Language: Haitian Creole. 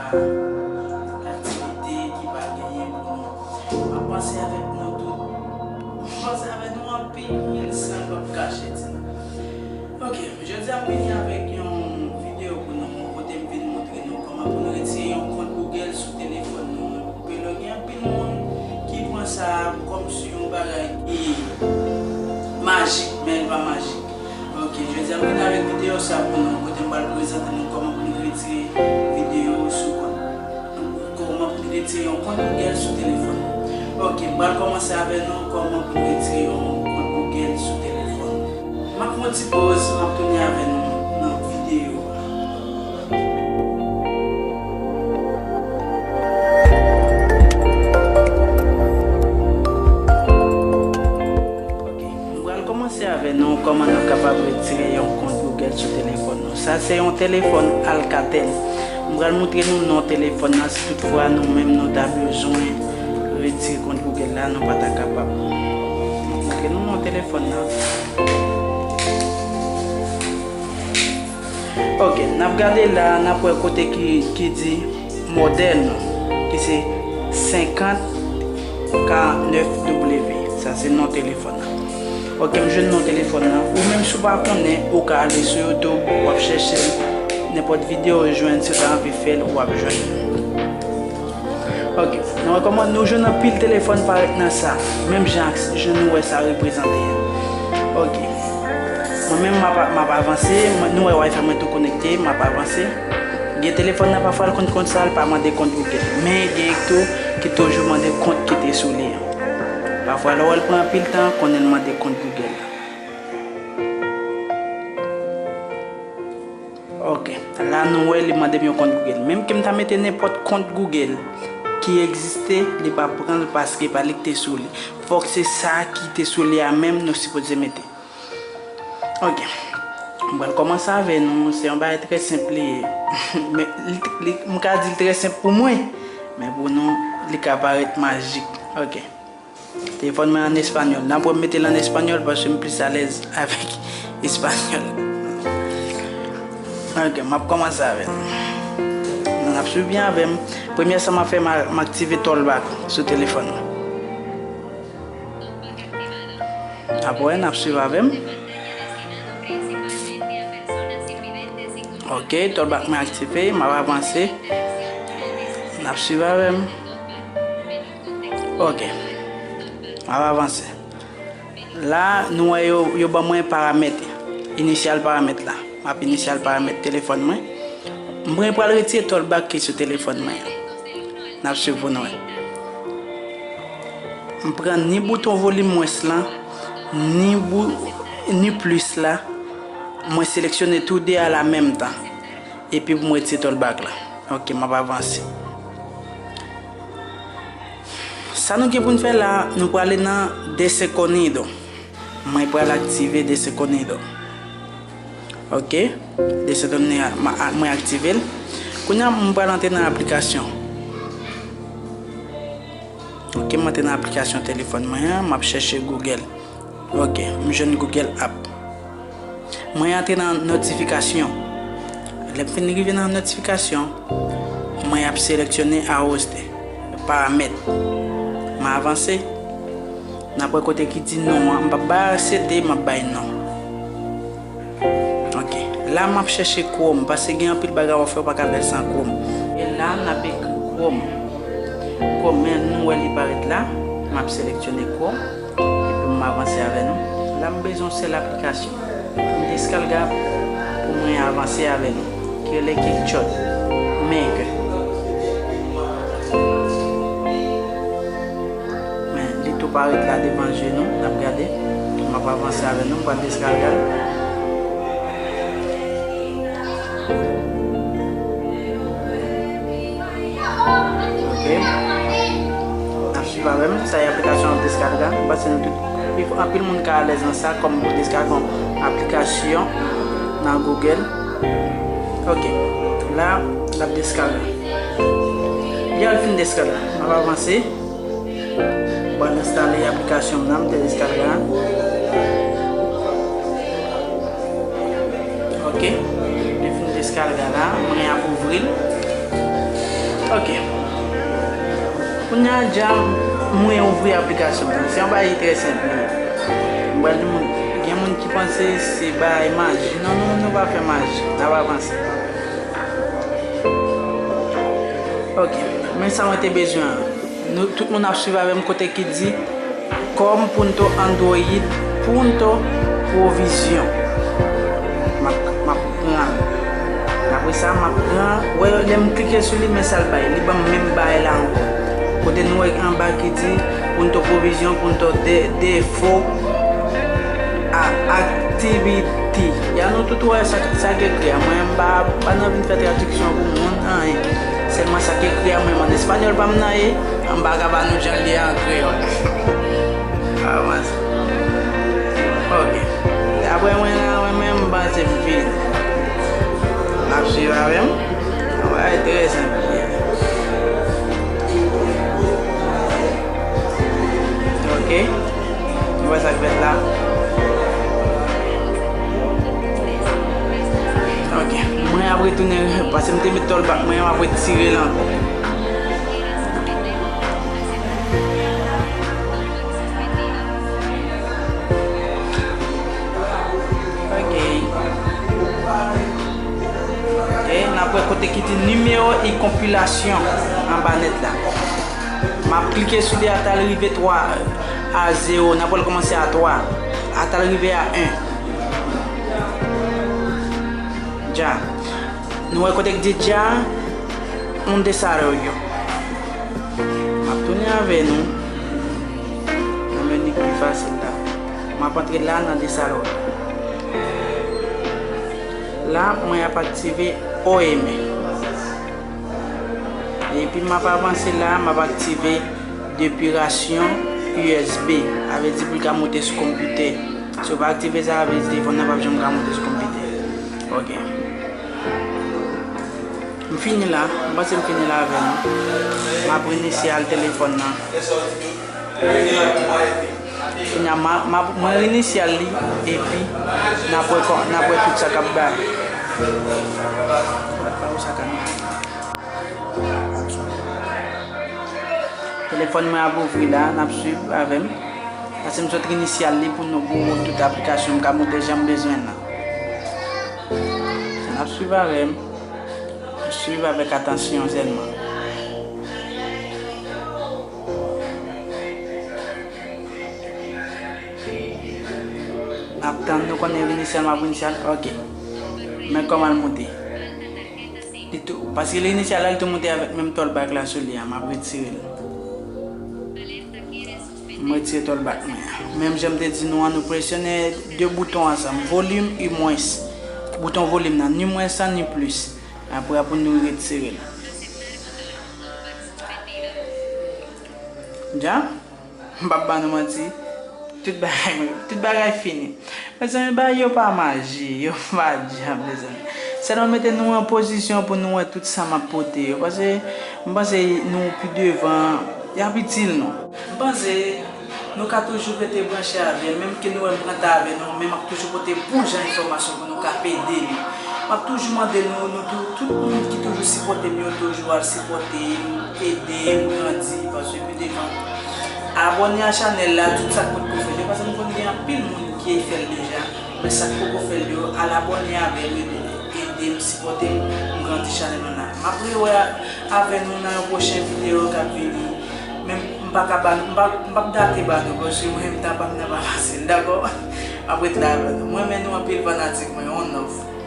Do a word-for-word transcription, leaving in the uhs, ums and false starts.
Aktivite ki pa genyen pou nou. M ap panse avèk nou tout. M ap panse avèk nou anpil, san l p ap kache, ti. Ok, jodi a m vini avèk yon videyo pou nou, kote m vin montre nou kòman pou nou retire yon kont Google sou telefòn nou. Paske gen anpil moun ki pran sa kòmsi yon bagay ki majik, men l pa majik. Ok, jodi a m vin avèk videyo sa pou nou, kote m pral prezante nou kòman pou nou retire videyo sou kont, kòman pou nou retire yon kont Google sou telefòn. Ok, m pral kòmanse avè nou kòman pou nou retire yon kont Google sou telefòn. M ap pran yon ti poz, m ap tounen avè nou nan videyo a. Ok, m pral kòmanse avè nou kòman nou kapab retire yon kont Google sou telefòn nou. Sa se yon telefòn Alcatel. M pral montre nou non telefòn nan si toutfwa nou menm nou ta bezwen retire kont Google la, nou pa ta kapab. M ap montre nou non telefòn nan. Ok, n ap gade la, n ap wè kote ki, ki di modèl nou, ki se senkant karannèf W. Sa se non telefòn nan. Ok, m jwenn non telefòn nan. Ou menm si w pa konnen, ou ka ale sou YouTube, w ap chèche l. Nenpòt videyo ou jwenn, si w ta anvi fè l, w ap jwenn li. Ok. Nou wè kòman nou jwenn anpil telefòn parèt nan sa. Menm jan ak jan nou wè sa reprezante a. Ok. Mwen menm m ap, m ap avanse. Mwen, nou wè Wi-Fi mwen tou konekte. M ap avanse. Gen telefòn nan pafwa l konn konn sa, l pa mande kont Google. Men gen tou ki toujou mande kont ki te sou li an. Pafwa lè w wè l pran anpil tan, konnen l mande kont Google la. Ok, la nou wè li mande m yon kont Google. Menm ke m ta mete nenpòt kont Google ki egziste, li p ap pran l paske pa li ki te sou li. Fòk se sa ki te sou li a menm nou sipoze mete. Ok, m pral kòmanse avè nou. Se yon bagay trè senp li ye. Men, li, li, m ka di l trè senp pou mwen, men pou nou, li ka parèt majik. Ok. Telefòn mwen an espanyòl. N ap wè m mete l an espanyòl paske m plis alèz avèk espanyòl. Ok, m ap kòmanse avè l. N ap swiv byen avè m. Premye sa m ap fè, m a, m aktive Tollback sou telefòn mwen. Apre, n ap swiv avè m. Ok, Tollback mwen aktive, m ap avanse. N ap swiv avè m. Ok. M ap avanse. La, nou wè yo, yo ban mwen paramèt, inisyal paramèt la. M ap inisyal paramèt telefòn mwen. Mwen pral retire Tollback ki sou telefòn mwen an. N ap swiv pou nou wè. M pran ni bouton volim mwens lan, ni bou-, ni plis la. Mwen seleksyone tou de a la menm tan. Epi pou mwen retire Tollback la. Ok, m ap avanse. Sa nou gen pou n fè la, nou prale nan Desde Sonido. Mwen pral aktive Desde Sonido. Ok, Desde Sonido, mwen aktive l. Kounye a, mwen pral antre nan aplikasyon. Ok, mwen antre nan aplikasyon telefòn mwen an, m ap chèche Google. Ok, m jwenn Google App. Mwen antre nan notifikasyon. Lè m fin rive nan notifikasyon, mwen ap seleksyone ajuste, paramèt. M avanse. N ap wè kote ki di non an. M p ap bay aksepte, m ap bay non. Ok. La, m ap chèche Chrome, paske gen anpil bagay w ap fè, w pa ka fè l san Chrome. E la, n ap ekri Chrome. Chrome, men nou wè li parèt la. M ap seleksyone Chrome. Epi m avanse avè nou. La m bezwen yon sèl aplikasyon pou m deskalga pou mwen avanse avè nou. Ki rele Capcut Maker. Men, li tou parèt la devan je nou. N ap gade. M ap avanse avè nou. M pral deskalga l. Ok. N ap swiv avè m. Sa e aplikasyon deskalga. M panse nou tout, anpil moun ka alèz nan sa kòm deskalga yon aplikasyon nan Google. Ok. La, l ap deskalga. Lè l fin deskalga, m ap avanse. Mwen enstale aplikasyon m nan, m te deskalga. Ok. Li fin deskalga la, mwen ap ouvri l. Ok. Kounye a, dja mwen ouvri aplikasyon an. Se yon bagay ki trè senp li ye. Mwen, gen moun ki panse se bagay maji. Non, non, nou pa fè maji. N ap avanse. Ok. Men sa mwen te bezwen an. Nou, tout moun ap swiv avè m kote ki di Cómo punto Android punto provision. M ap, m ap pran l. Apre sa, m ap pran, wè, lè m klike sou li, men sa l bay. Li ban m menm bagay la ankò. Kote nou wè anba ki di punto provision, punto de, defo, a, activity. Ya nou tout wè sa, sa k ekri a. Mwen, m pa, pa nan vin fè tradiksyon pou moun, anyen. Sèlman sa k ekri a, mwen, an espanyòl pa m nan ye. M pa ka ba nou jan l ye an kreyòl. Avanse. Ok. Daprè mwen la, mwen menm, m panse m fini. N ap swiv avè m. Yon bagay trè senp li ye. Ok. Nou wè sa k fèt la. Ok. Mwen ap retounen, paske m te met tòlbak mwen, m ap retire l ankò. Ok. Ok, n ap wè kote ki di numéro y compilación anba nèt la. M ap klike sou li ata l rive twa a zewo. N ap wè l kòmanse a twa. Ata l rive a en. Dja. Nou wè kote k di dja un desarrollo. M ap tounen avè nou nan meni ki pi fasil la. M ap antre la nan desarrollo. La, mwen ap aktive O M. Epi m ap avanse la, m ap aktive depurasyon U S B. Sa vle di pou l ka moute sou konpitè. Si w pa aktive sa, sa vle di telefòn nan p ap janm ka moute sou konpitè. Ok. M fini la, m panse m fini la avè nou. M ap renisyal telefòn nan. Kounye a, m a, m a, mwen renisyal li, epi n ap wè kò, n ap wè tout sa k ap bay. Mwen pa wè sa k ap bay. Telefòn mwen ap ouvri la, n ap swiv avè m. Paske m sot renisyal li pou nou, pou tout aplikasyon m ka moute jan m bezwen nan. N ap swiv avè m. Swiv avèk atansyon sèlman. N ap tann, nou konnen l inisyal, m ap inisyal, ok. Men kòman l moute. Li tou, paske l inisyal la, li tou moute avèk menm tòlbak la sou li a, m ap retire l. M retire tòlbak mwen an. Menm jan m te di nou an, nou presyone de bouton ansanm. Volim, imwens. Bouton volim nan, ni mwens lan, ni plis. Apre, apre nou retire l. Dja? M p ap ba nou manti. Tout bagay, tout bagay fini. Mezanmi, bagay yo pa maji, yo pa djab, mezanmi. Sèlman mete nou an pozisyon pou nou wè tout sa m ap pote yo. Paske m panse nou pi devan, y ap itil nou. M panse nou ka toujou rete branche avè m, menm ke nou wè m pran tan avè nou, men m ap toujou pote bon jan enfòmasyon pou nou k ap ede nou. M ap toujou mande nou, nou tou, tout moun ki toujou sipòte m yo, toujou al sipòte m, ede m grandi, paske pi devan, abòne a chanèl la, tout sa k potko fèt yo, paske m konn gen anpil moun ki fè l deja, men sa k poko fè l yo, al abòne avè m, ede, ede m, sipòte m, m grandi chanèl mwen la. M ap rewè avè nou nan yon pwochen videyo k ap vini, men m pa ka ba nou, m pa, m p ap date ba nou, paske mwen menm tan pa m nan pa fasil, dakò? M ap ret la avè nou. Mwen renmen nou anpil fanatik mwen, on love.